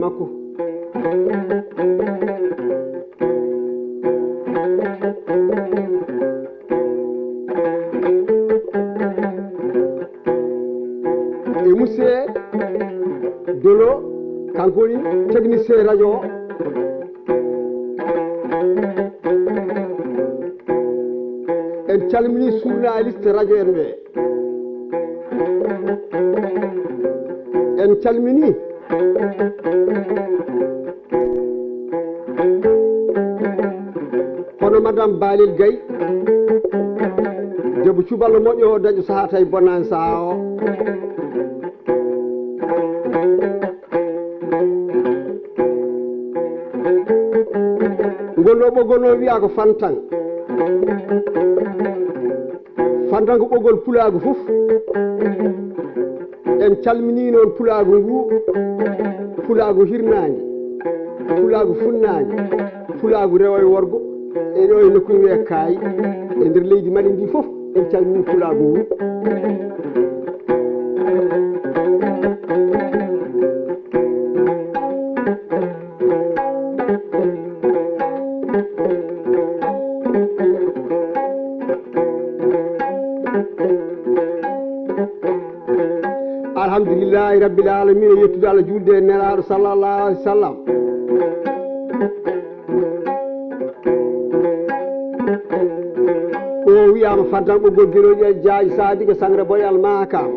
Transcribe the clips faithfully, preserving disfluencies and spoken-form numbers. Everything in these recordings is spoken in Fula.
makko. E Moussé Dolo, kanko woni technicien radio o. En calmini journaliste radio en ɓe. En calmini hono Madame Balel Gaye, debbo cuballo moƴƴo o, daño sahaa tawi bonani sahaa o. Ngol ɗo ɓoggol no wiya ko fantan. Fantan ko ɓoggol pulaagu fof. En calminii noon pulaagu ngu, pulaagu hirnaange, pulaagu funnaange, pulaagu rewo e worgo, e ɗo e nokku wiyee Kaayi, e nder leydi Mali ndi fof, en calminii pulaagu ngu. Alhamdulillahi rabbil alamina, yettude Allah, julde e Nelaaɗo sallallahu alaihi wasallam. O wiyaama fantan ɓoggol geloƴi e jaaji saadike sangre boyal maakam.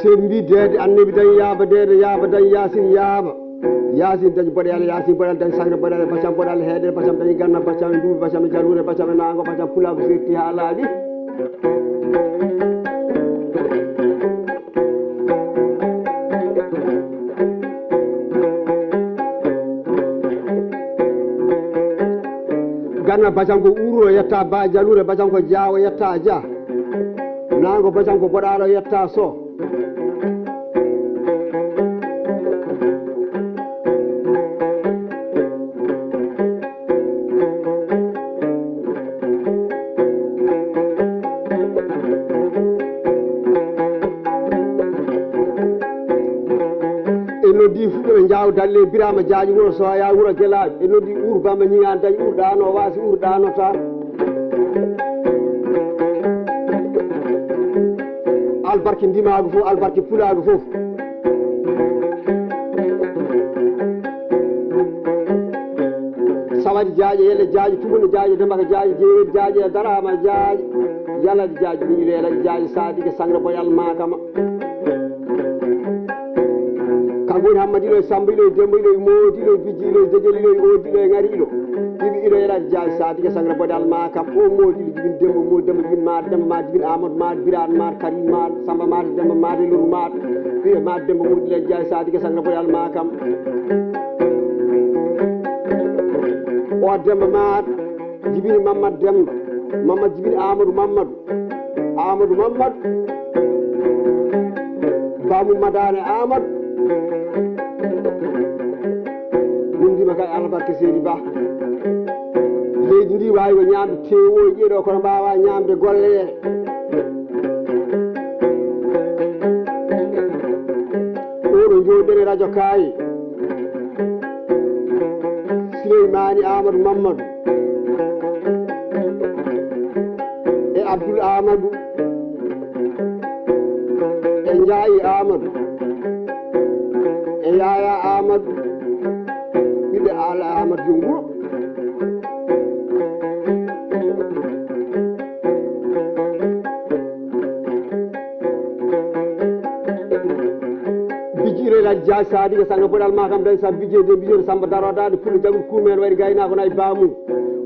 Sen mbi deede annabi dañ yaaba, deede yaaba dañ yaasin yaaba. Yaasin dañ boɗeyal, yaasin boɗeyal dañ sangre boɗeyal, bacam boɗeyal heeɗere, bacam dañ ganna, bacam e duuɓi, bacam e jaluure, bacam e naango, bacam pulaagu serti haa laaɓi. Ganna bacam ko uuro yetta ba jaluure, bacam ko jaawo yetta ja. Naango bacam ko boɗaɗo yetta so. En noddi fuɗɗo ɓe Jaaw Dalle, Birama Jaaƴi, wuro Soya, wuro Gelaaɓe. En noddi Uur Bamba Ñiŋaan Dañ, Uur ɗaano waasi, Uur ɗaanota. Albarki ndimaagu fof, albarki pulaagu fof. Sawadi Jaaƴe, Yele Jaaƴe, Tubuna Jaaƴe, Demaka Jaaƴe, Jeewel Jaaƴe, Daraama Jaaƴe, Yaladi Jaaƴe, Miñi Leeladi Jaaƴe, Saadike Sangra Boyal Maakama. Kanko woni Hammadi Ilo e Samba Ilo e Demba Ilo e Moodi Ilo e Bijji Ilo e Dejel Ilo e Oodi Ilo e Ŋari Ilo. Iɓe Ilo e Raji Jaaji Saadike Sangra Boyal Maakam. O Moodi Ilo jibin Demba Moodi Demba jibin Maadi Demba Maadi jibin Amadou Maadi Biraan Maadi Karim Maadi Samba Maadi Demba Maadi Luru Maadi. Ɓiye Maadi Demba Moodi Ilo Jaaji Saadike Sangra Boyal Maakam. O Demba Maadi jibini Mamadou Demba. Mamadou jibini Amadou Mamadou. Amadou Mamadou. Bamum Madane Amadou. Min ndima kay Allah barke Seydi Ba. Leydi ndi wawi ko ñamde tewoji ɗo kono mbawa ñamde golle ɗe. Oɗo jooɗi e radio Kaayi. Sileymaani Aamadu Mammadu e Abdul Aamadu e Njaayi Aamadu e Yaaya Aamadu, ɓiɓɓe Aala Aamadu Jom Wuro. Bijji Iloy Laaji Jaaji Saadiga Sanga Boɗal ma kam dañ sam bijje de bijje Samba Daro Daade Pullo Jagol Kuumeen wayri gaynaako nayi baamu.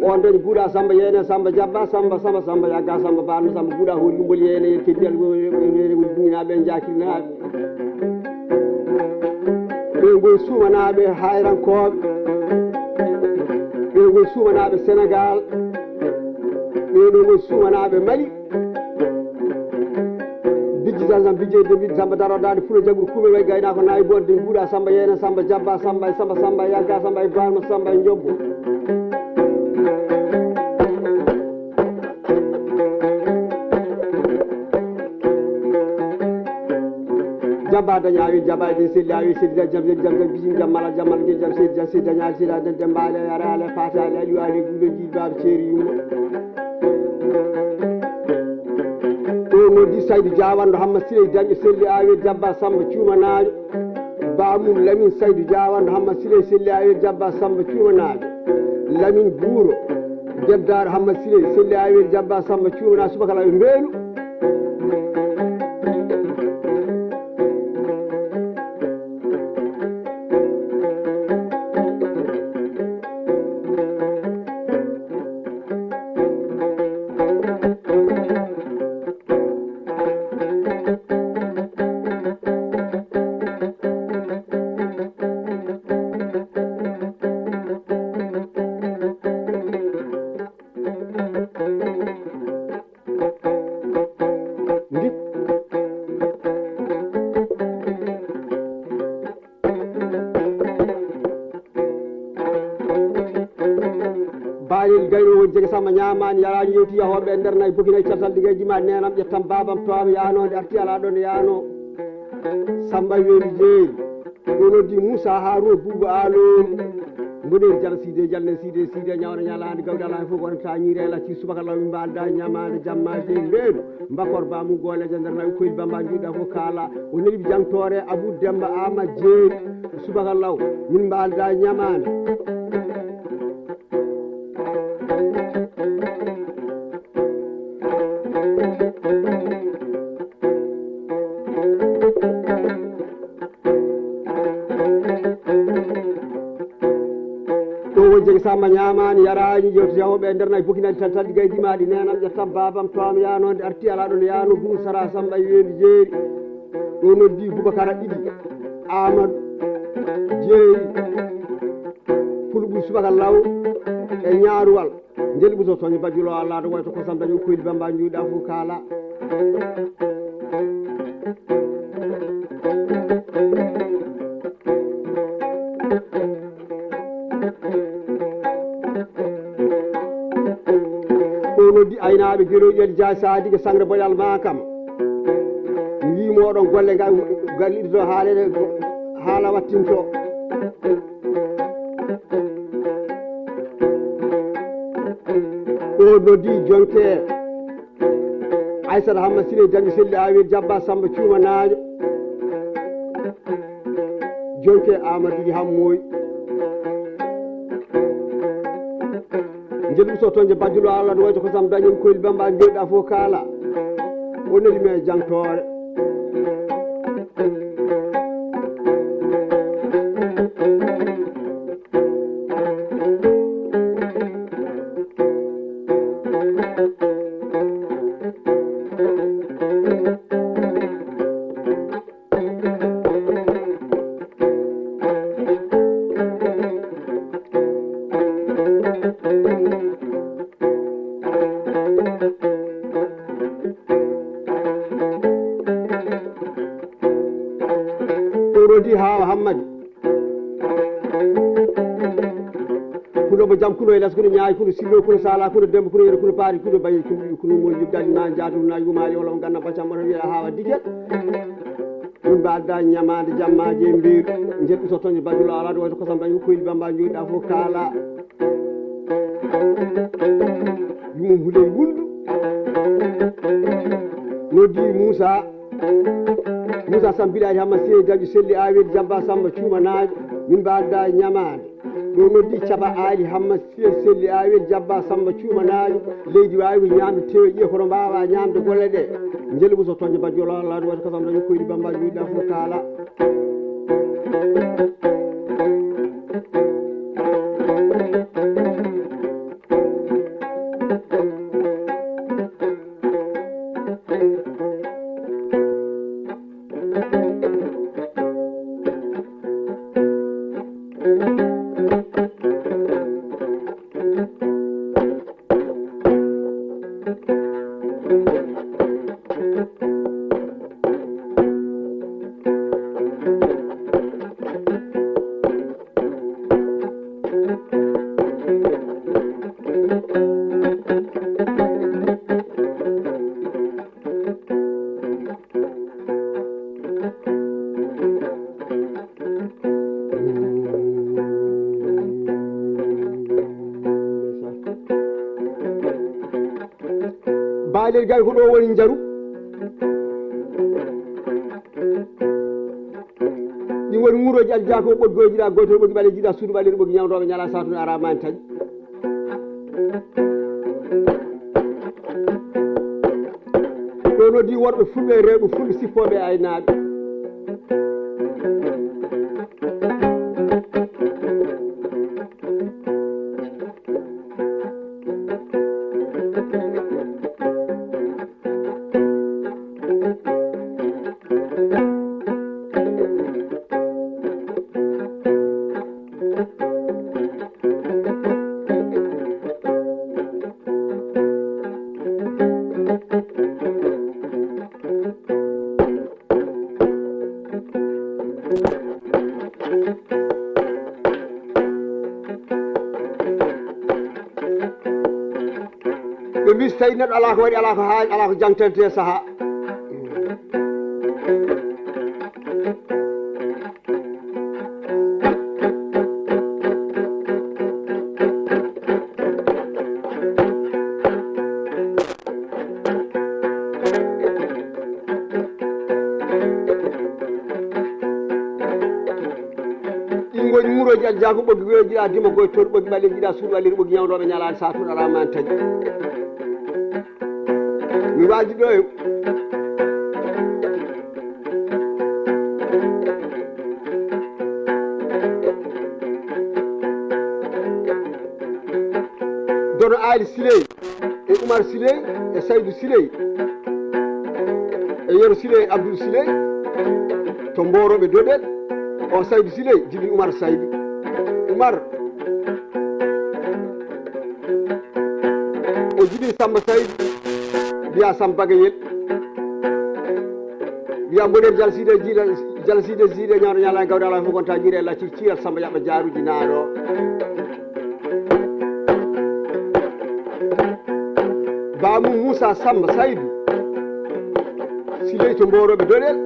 On dañ guuɗa Samba Yeene Samba Jabba Samba Samba Samba Yagga Samba Baanma Samba guuɗa hoori yumbol yeene yer keddi al woni duñinaaɓe en jaakirnaaɓe. Ɓe ngoni suumanaaɓe hayrankooɓe. Ɓe ngoni suumanaaɓe Senegaal. Ɓe ɗo ngoni suumanaaɓe Mali. Bijji tan tan bijje de bijji Samba Daro Daade Pullo Jagol Kuumeen way gaynaako nayi bonde guuɗa Samba Yeene Samba Jabba Samba e Samba Samba e Yagga Samba e Baanma Samba e Jobbo. Jabba daña awi, jabba de selli awi, selli da jam, jam, jam, jam, bijim jam, mala jam, mala jam, selli jam, selli daña, selli da dem, dem, bale, ara, ale, fata, ale, ayu, ale, gulo, ji, bab, ceri, yumma. Ɗo noddi Saydu Jaawanɗo Hamma Sirey Dañƴo selli awi, jabba Samba Cuuma Naajo. Bamum Lamin Saydu Jaawanɗo Hamma Sirey selli awi, jabba Samba Cuuma Naajo. Lamin Buuro. Debdaar Hamma Sirey selli awi, jabba Samba Cuuma Naajo, subaka law e mbeelu. Ndi Bañel gayno won jege sama ñaamaani yaraani yewti yahooɓe e nder nayi bokinayi caltal ɗigayji ma nenam ƴettam babam towama yaanoonde arti ala ɗon yaano. Samba weeli jeeri. Ɗo noddi Moussa Harouna Boubou Alo. Mboɗeeri jala siide jalne siide siide ñawna ñalaande gawdala fof wonata ñiire lacci subaka law min mbalda ñamaande jamma jeeri reedu. Mbakor ba mum gooleejo nder nawi koyɗi bamba juuɗa fof kaala. O neli jangtoore Abou Demba Ama jeeri. Subaka law min mbalda ñamaande. Ɗo won jege samba ñaamaani yaraani yewta yawooɓe e nder nayi bokinaɗi tan tan ɗi gaydi maaɗi nenam ƴettam babam towam yaanoonde arti ala ɗon yaano dum sara samba e weendu jeeri. Ɗo noddi Bubakara ɗiɗi Amadou jeeri. Pulɓu subaka law e ñaaruwal. Njel ɓuso toñi bajjulo Allah ɗo wayto kosam dañi koyɗi bamba juuɗa fof kaala. Ɗo noddi aynaaɓe geloƴel Dia Sadige sangre boyal ma kam. Mi wii moɗon golle ngal liɗɗo haalede haala wattinto. Ɗo noddi jonke Aysata Hamma Sine Jammi Selli Awel Jabba Samba Cuuma Naajo. Jonke Amadou Hammoy. Njel uso toñde bajjulo Allah no wayto kosam dañen koyli bamba jooɗa fof kaala. O neli men jangtoore. Ɗo rodi hawa Hammadi. Kuno mo jam, kuno e les, kuno ñaay, kuno sillo, kuno sala, kuno dembo, kuno yero, kuno paari, kuno bayi, kuno ɗiɗi, kuno mo yubdani ma jaatu na yuma yolo ganna bacam mo wiya hawa dikel. Min mbaɗda ñamaande jammaji e mbeeru. Njeddu so toñi bajulo ala ɗo wayto kosam dañi koyli bamba joɗa fof kaala. Yumum huley wuldu. Noddi Moussa. Moussa Sambi Alhaji Hamma Seye Jaɓi Selli Awel Jabba Samba Cuuma Naajo. Min mbaɗda ñamaande. Ɗo noddi Caba Aali Hamma Siyel Selli Awel Jabba Samba Cuuma Naajo. Leydi waawi ko ñaamde tewe ƴiye kono mbaawa ñaamde golle ɗe. Njelu ɓuso toñde bajjol Allah ɗum waɗi kosam dañi koyɗi bamba juuɗa fof kaala. Gay ko ɗo woni njaru. Ɗi woni ŋurooji aljaako, ɓoggi o jiɗa goytol, ɓoggi ɓaleeji jiɗa suudu ɓaleeɗo, ɓoggi ñawdooɓe ñalaa saatude ara ma en taƴi. Ɗo noddi worɓe fulɓe e rewɓe fulɓe sippooɓe e aynaaɓe. Ɓe mbi so tawi neɗɗo alaa ko waɗi, alaa ko haali, alaa ko jangtante e sahaa. Ɗi ngoni ŋurooji aljaako, ɓoggi weeyo jiɗa dima goytol, ɓoggi ɓaleeji jiɗa suudu ɓaleeɗo, ɓoggi ñawdooɓe ñalaande saatude ara ma en taƴi. Mi waaji ɗo e Dono Aali Siley e Umar Siley e Saydu Siley e Yero Siley, Abdul Siley to Mbooroɓe Doɗel. O Saydu Siley jibini Umar Saydu. Umar o jibini Samba Saydu, mbiya Samba Bagayel. Mbiya mboɗen jalsiide jiiɗa, jalsiide jiiɗe ñawde ñala e gawde ala fof gonta jiiɗe e lacci ciiral Samba yaɓa jaaruji naaɗo. Bamum Moussa Samba Saydu Siley to Mbooroɓe Doɗel.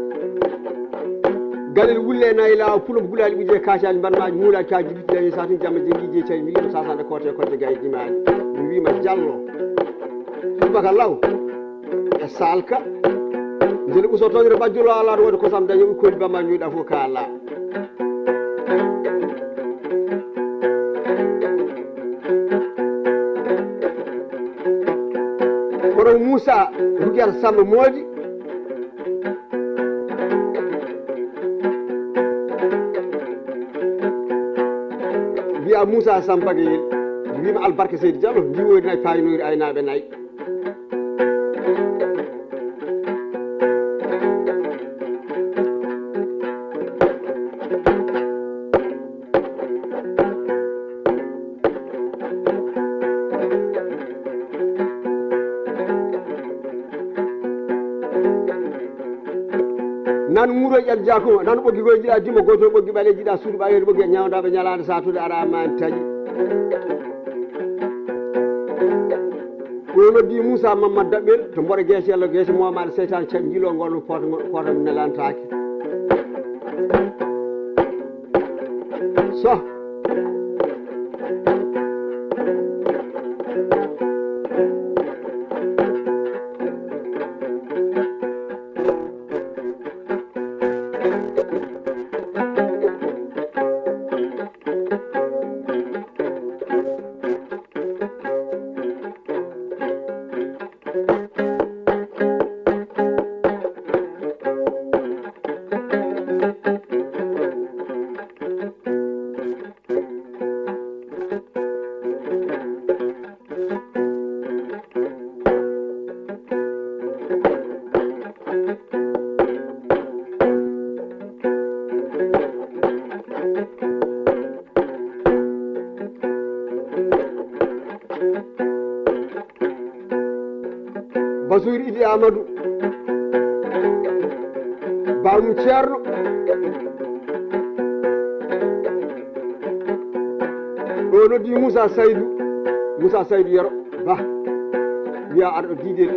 Galel wulle nayi laawa pulo gulaali ɓuje kacaali mbanmaaji muulaaji kaaji lutti dañi satin jamma jengi je cawi mi wiima sasande kote kodde gaye dimaani. Mi wiima Jallo. Subaka law e salka. Jeli uso toñre bajjolo ala ɗo waɗi kosam daño ɓikkoli bamma ñuuɗa fof ka ala. Kono Moussa Rugiata Samba Moodi mbiya Moussa Samba Bagayel, mbima albarka Seydi Diallo, ndiwoyri nayi, paynoyri aynaaɓe nayi. Nan ŋuro ƴal jako, nan ɓoggi goy jiɗa dimo goto, ɓoggi ɓale jiɗa suudu ɓaleeɗo, ɓoggi ñawndaɓe ñalaande satude ara ma en taƴi. Ko noddi Moussa Mamadou Daɓɓel to Mboɗo Geece Yallo Geece Momaɗo Seytane Caɗ Jilo ngol no Fota, Fota mi nelantaake. So. Basiru Idi Amadou, Bamum Ceerno. Ɗo noddi Moussa Saydou, Moussa Saydou Yero Ba, wiya arɗo Diidel.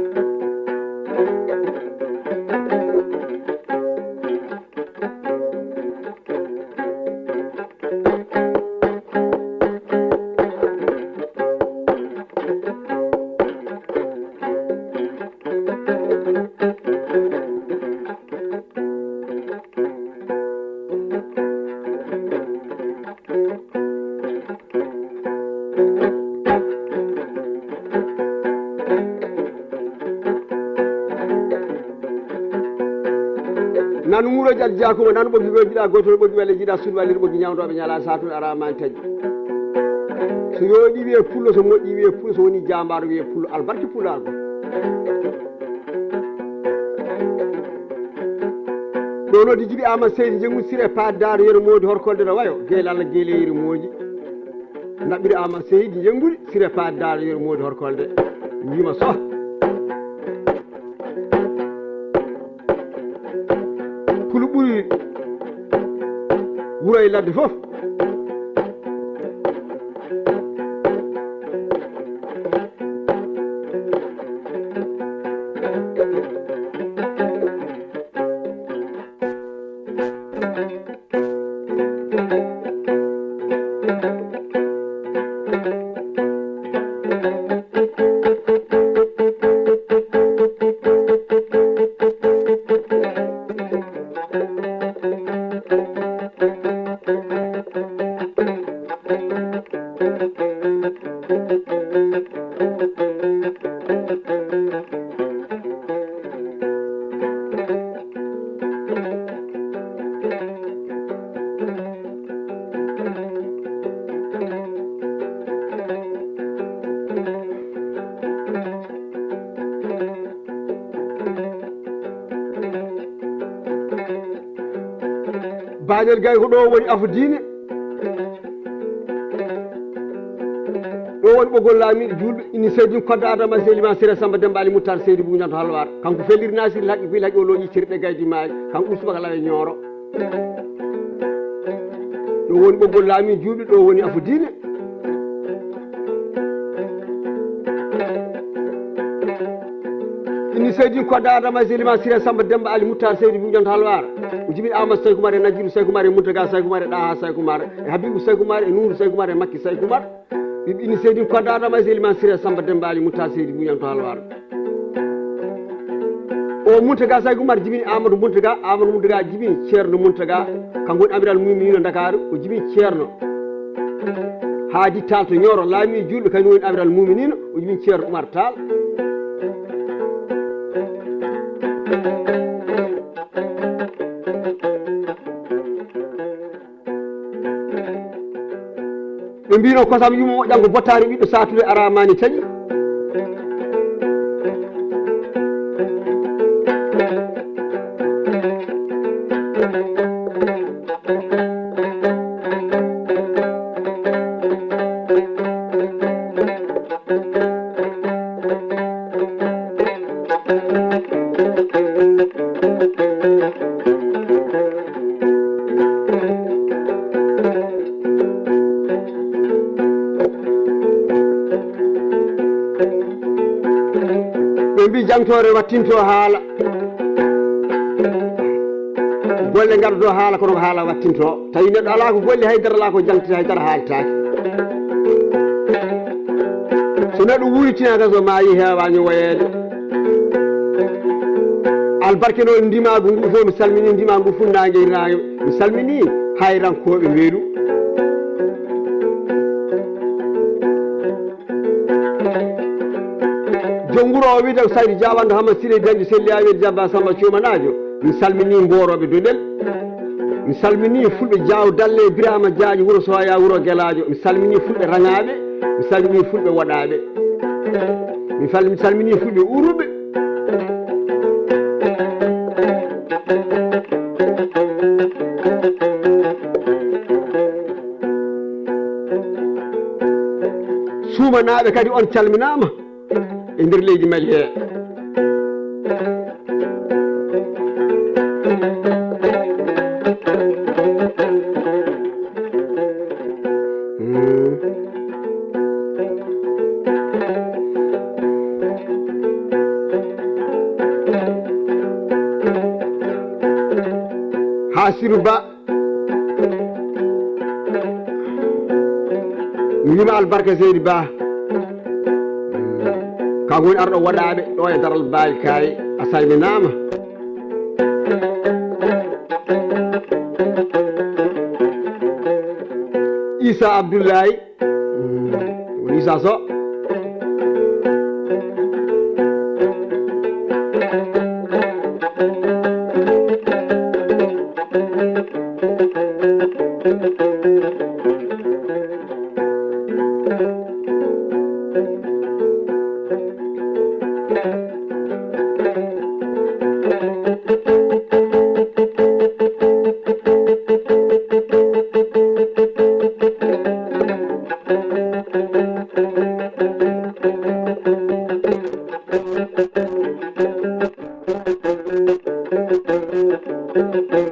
Nanu muroji Aljiyakuba, nanu ɓoggi goy jiɗa gotol, ɓoggi welle jiɗa suudu, walliri ɓoggi ñawdoɓe ñala satun ara mani taƴi. So yooɗi wiye pullo, so moƴƴi wiye pullo, so woni jambaaro wiye pullo, albarki pulaagu. Ɗo noddi jiɗi Ama Seydi Jengu Sire Paat Daaro Yero Moodi Horkolde no wayo, geel Allah geeleyiri mooji. Naɓɓiri Ama Seydi Jenguɗi Sire Paat Daaro Yero Moodi Horkolde. Wiima so. Kulu ɓuri wuro e ladde fof. Bañel gay ko ɗo woni afo diine. Ɗo woni ɓoggol laamiiɗo juulɓe, inni Seydi Kodda Adama Seydi Liman Sira Samba Demba Ali Muttar Seydi Buñanto Halwar. Kanko felliri Nasir Laqqi Kuy Laqqi o looƴi cirɗe gaydi maaji. Kanko Usuba ka lawe Ñooro. Ɗo woni ɓoggol laamiiɗo juulɓe, ɗo woni afo diine. Inni Seydi Kodda Adama Seydi Liman Sira Samba Demba Ali Muttar Seydi Buñanto Halwar. O jibini Amadou Saykumar e Najiru Saykumar e Muntaga Saykumar e Ɗaha Saykumar e Habibu Saykumar e Nuuru Saykumar e Makki Saykumar. Ɓiɓɓe ini Seydi Kodda Adama e Seydi Man Siré Samba Demba Ali Muttar Seydi Buñanto Halwar. O Muntaga Saygu Umar jibini Amadou Muntaga, Amadou Muntaga jibini Ceerno Muntaga. Kanko woni Amiral Muminino Ndakaaru, o jibini Ceerno Haadi Taal to Ñooro, laami juulɓe, kañum woni Amiral Muminino, o jibini Ceerno Umar Taal. Ɓe mbino kosam yumma moƴƴan ko bottaari ɓiɗɗo saatude aramani taƴi. Ɓe mbi jangtoore wattinto haala. Golle ngardo haala kono ko haala wattinto. Tawi neɗɗo ala ko golle haydara ala ko jangti haydara haaltaaki. So neɗɗo wuritinaka so maayi heewani woyeede. Albarke noon ndimaagu ngu fof mi salmini ndimaagu ngu funnaange e naange. Mi salmini hayrankooɓe mbeelu. Jom wuro o wiyde ko Saydu Jaawanɗo Hamma Sirey Dañɗo Selli Aweede Jabba Samba Cuumanaajo. Mi salminii Mboorooɓe Doɗel. Mi salminii Fulɓe Jaaw Dalle Birama Jaaƴ wuro Sooya wuro Gelaajo. Mi salminii Fulɓe Raŋaaɓe. Mi salminii Fulɓe Woɗaaɓe. Mi fal-, mi salminii Fulɓe Uruɓe. Suumanaaɓe kadi on calminaama e nder leydi Mali he. Hasiru Ba. Mi wiima albarka Seydi Ba. Kanko woni arɗo waɗaaɓe ɗo e daral Baali Kaay. A salminaama. Issa Abdoulaye. Woni Issa Sow. Saba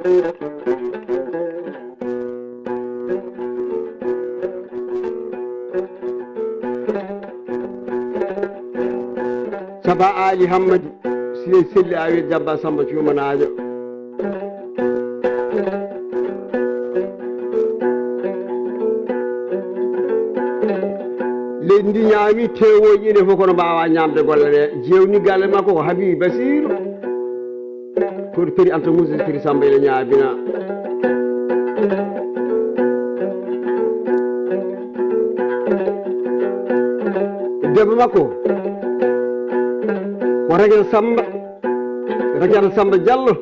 Ali Hammadi, Sirey Selli Awi Jabba Samba Cuumanaajo. Leydi ndi ñaami tewoji ine fof kono mbawa ñamde golle ɗe. Jewni galle makko ko Habibi Basiru. Toon Peri Anta Moussa Peri Samba ina ñaabina. Debbo makko ko Rakel Samba, Rakel Samba Diallo.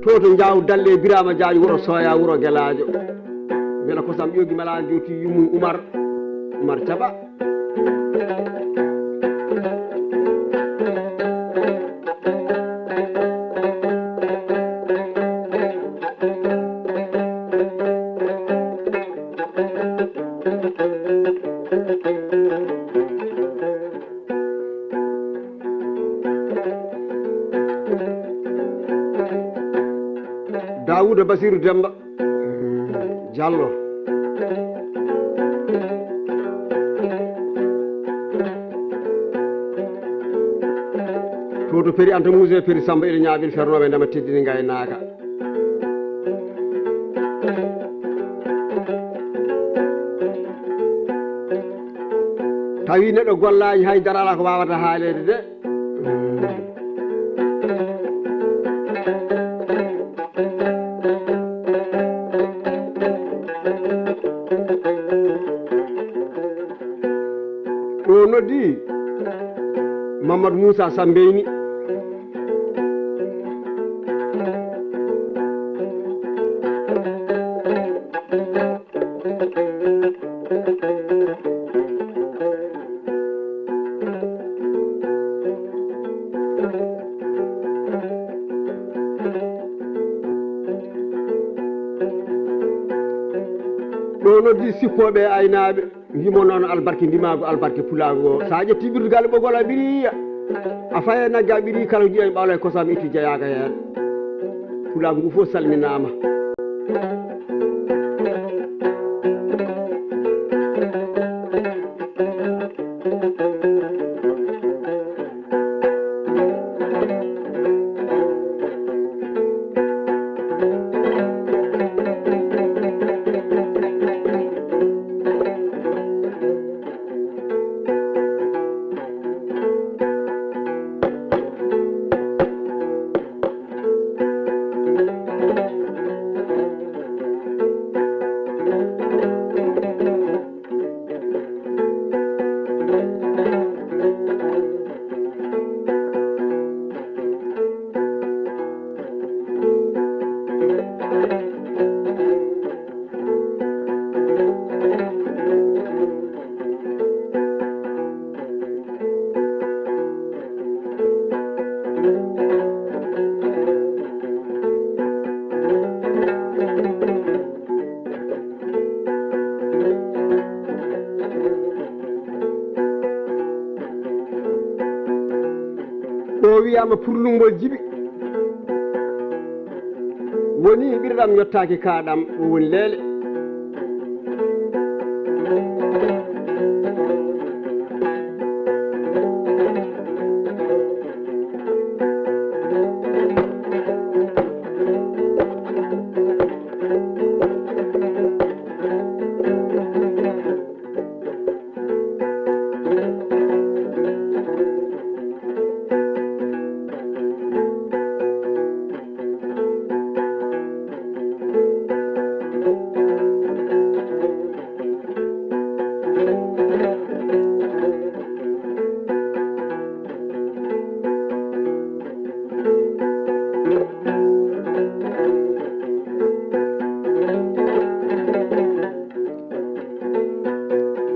To to Ndiaw Dalle Birama Diagne wuro Soya wuro Gelajo. Mbela kosam ƴogi mala joti yumum Umar, Umar Thiaba. Daouda Basirou Demba Diallo. To to Peri Anta Moussa Peri Samba ina ñaabin fernooɓe ndema teddini ngaynaaka. Tawi neɗɗo gollaani hay dara alaa ko waawata haaleede de. Ɗo noddi Mamadou Moussa Sambeyni. Ɗo noddi sippooɓe e aynaaɓe, ndimo noon albarke ndimaagu, albarke pulaagu o. So a ƴetti ɓirdugal e ɓoggol a ɓiri yiya, a faya nagge a ɓiri kala jiya e ɓawla e kosam itti jeyaaka heen. Pulaagu ngu fof salminaama. O wiyama purlumbol jibi. Woni ɓirɗam yottaaki kaaɗam, o woni leele.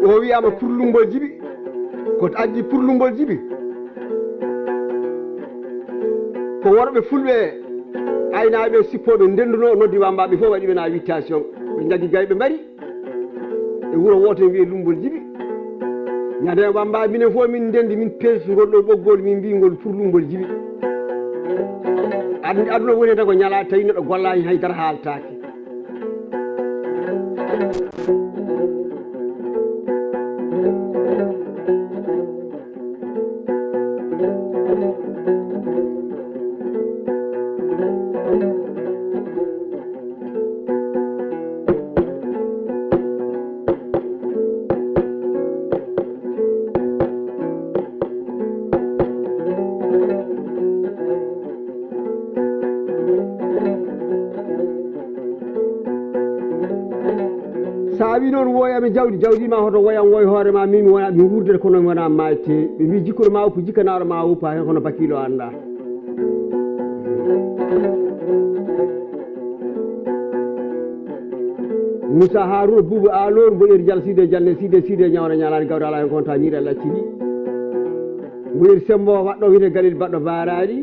O wiyama purlumbol jibi. Ko addi purlumbol jibi? Ko worɓe fulɓe aynaaɓe sippooɓe ndenduno, noddi wambaɓe fof waɗi ɓe na invitation. Ɓe jaggi gayɓe mbari. E wuro wooto wiye Lumbol Jibi. Ñande wamba minen fof min ndendi, min pelti ngol ɗo ɓoggol, min mbi ngol pour Lumbol Jibi. Ad- aduna woni tan ko ñalaa tawi neɗɗo gollaani, hay dara haaltaaki. Sa wi noon woyami jawdi, jawdi ma hoto woyan woy hoore ma, min mi wona mi wuurde kono mi wona maayte. Ɓe mbi jikkuɗo ma woppu, jikkanaaɗo ma woppa, hen kono bakiilo annda. Moussa Harouna Boubou Alor, mboɗeeri Jal Side, Jalne Side, Side ñawna ñalaani gawda ala hen konta ñiiɗe lacciri. Mboɗeeri Sembo waɗɗo wiyete Galil baɗɗo baaraari.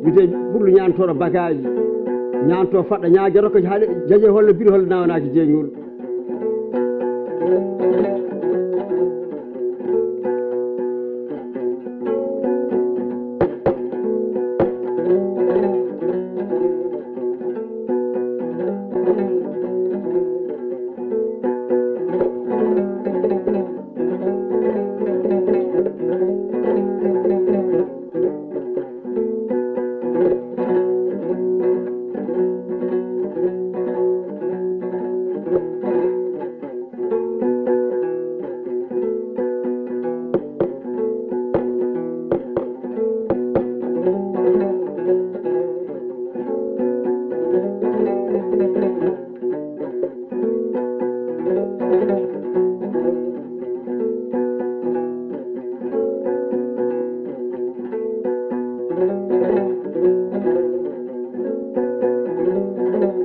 Wiyete ɓurɗo ñaantooɗo bakaaji. Ñaanto faɗɗa ñaage rokka haɗe jaje holle biri holle nawanaaki jeeñol.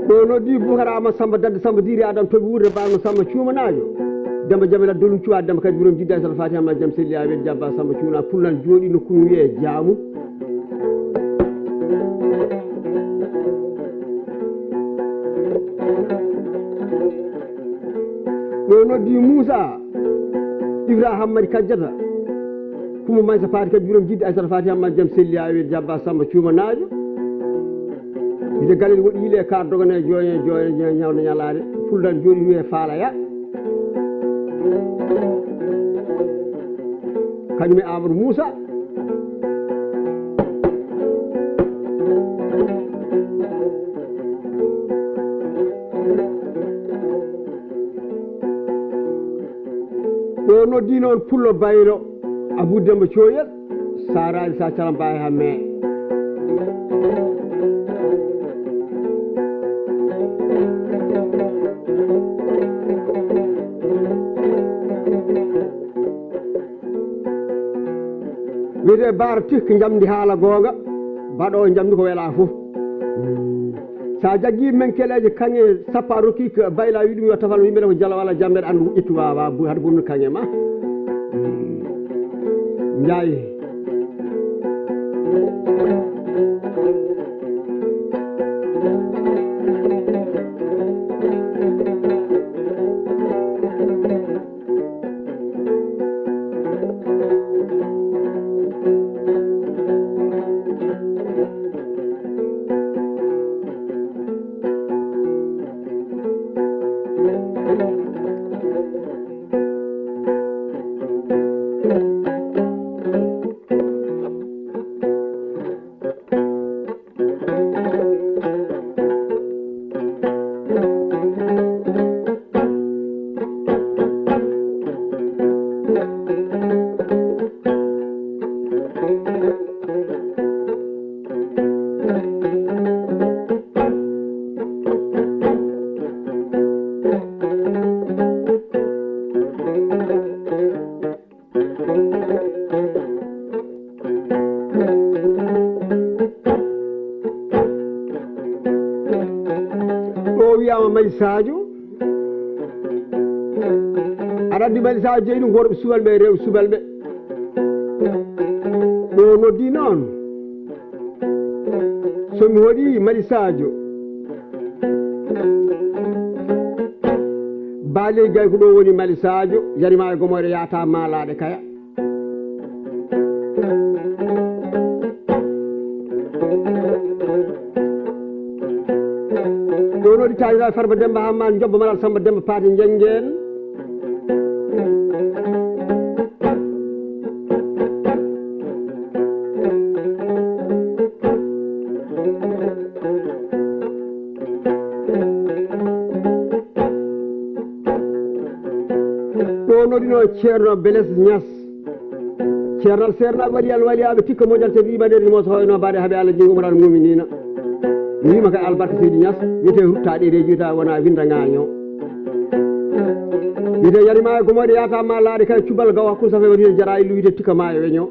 Ɗo noddi Boubacar Amadou Samba Dadde Samba Diri Adam Toɓi Wuurde Baarno Samba Cuumanaajo. Demba Jamila Dolum Cuwa Demba Kadi Birom Jidda Sal Fatiha ma jam selli a wet jabba Samba Cuuna Pullan jooɗi nokku mum wiyee Jaamu. Ɗo noddi Moussa Ibrahima Mari Kajjata. Kuma Maysa Fati Kadi Birom Jidda Aysata Fati Hamma jam selli a wet jabba Samba Cuumanaajo. Wiyde Galel woɗɗi yile kar dogane jooñe jooñe ñawde ñalaade. Pullan jooɗi wiye faalaya. Kañum e Amadou Moussa. Ɗo noddi noon Pullo Baylo Abou Demba Coyel. Saraji sa calam baye ha me. Wiyete Baara Tik njamndi haala goonga, baɗoowo njamndi ko welaa fof. Sa jaggi men keleeje kaŋŋe sappo a rokki ko Bayla wi ɗum yo tafal yimɓe ko jalo walla jamɓe aɗa anndu ƴettu wawa bu haɗa bonnu kaŋŋe ma. Njaay. Ɗo wiyama Mali Sadio. Aɗa andi Mali Sadio jeyi ɗum worɓe subalɓe e rewɓe subalɓe. Ɗo noddi noon. So mi hoɗi Mali Sadio. Baaley gay ko ɗo woni Mali Sadio, yarima e gomoyɗo yaata maalaɗe kaya. Ɗo ɗi taanira Farba Demba Hamman, Jobba Malal Samba Demba Paati Njengeen. Ɗo noɗino Ceerno Beles Ñas. Ceernal seernaaɓe waɗi alwaliyaaɓe tikka moƴal teddi baɗeeri mo so hoyno baɗe haɓe Allah jeygu umaraɗo muminina. Mi wiima ka albarka seydi Ñas, wiyete rutta ɗereji wiyata wona winda ŋaaño. Wiyete yari maayo gomoɗe yata ma laaɗe kay cubal gawa kun safe wiyete jara illu wiyete tikka maayo weño.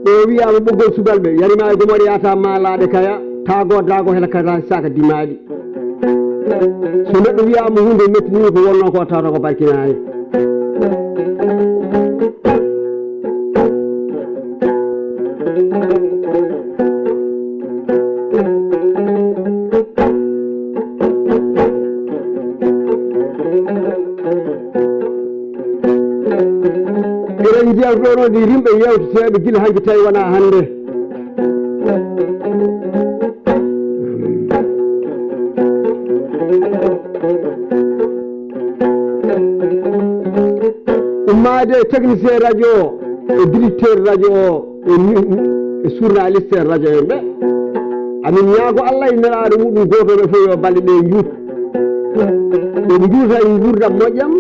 Ɗo wiyaama ɓoggol subalɓe, yarimaa e gomoɗe yata maalaaɗe kaya, taago daago hela kata saaka dimaaɗi. So neɗɗo wiyaama huunde mettini ko wonno ko tawata ko barkinaani. Eɗen njiya ɗo noon ɗi rimɓe yewteteeɓe gila hanki tawi wona hannde. Ummaade e technicien radio o, e directeur radio o, e ni-, e journaliste radio en ɓe. Amin ñaago Allah e nelaaɗo muɗum gooto ɓe fof yo balɗe ɗe njuut. Ɓe njuuta e nguurndam moƴƴam.